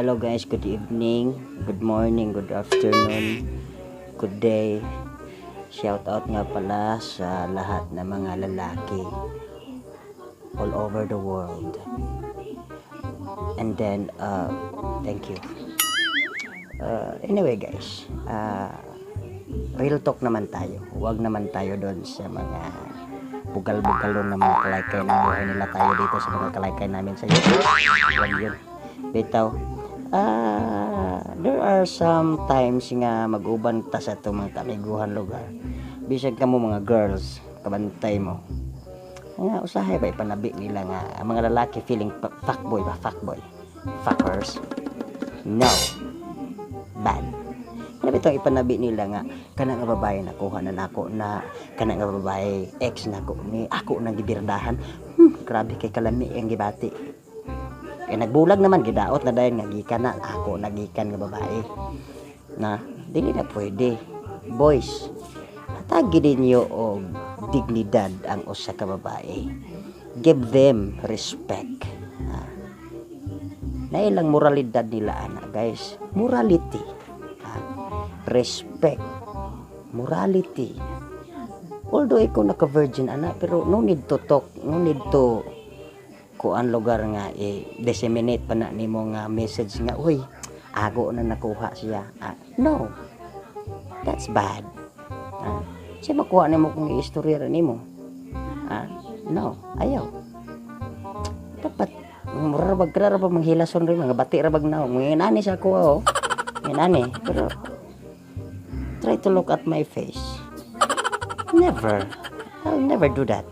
Hello guys, good evening, good morning, good afternoon, good day. Shout out nga pala sa lahat ng mga lalaki all over the world. And then, thank you. Anyway guys, real talk naman tayo. Huwag naman tayo doon sa mga bugal-bugal doon na mga kalaykay ng buhay nila, tayo dito sa mga kalaykay namin sa YouTube. Huwag yun. Bitaw. There are some times nga mag-uban ta sa itong mga kamiguhan lugar. Bisag kamo mga girls, kabantay mo. Nga usahay ba ipanabi nila nga ang mga lalaki feeling fuckboy ba, fuckboy. Fuckers. No. Bad. Ano bitong ipanabi nila nga kana nga babae nakuha na nako na, kana nga babae ex nako ni, ako nang gibirdahan. Grabe kay kalami ang gibati. Kay nagbulag naman, gidaot na dayon nga gikan na ako nagikan nga babae. Na dili na pwede. Boys, hatagi ninyo og dignidad ang usa ka babae. Give them respect. Ah. Nailang moralidad nila ana, guys. Morality. Ah. Respect. Morality. Although ikaw naka-virgin ana, pero no need to talk, no need to kuan lugar nga i-disseminate pa na nimo nga message nga, "Uy, ako na nakuha siya." Ah, no, that's bad. Ah, siya makuha nimo kung i-istorya ra nimo. Ah, no, ayaw. Dapat mura bag ra ba manghilason rin mga bati ra bag na nani sa ako, oh nani, pero try to look at my face. Never. I'll never do that.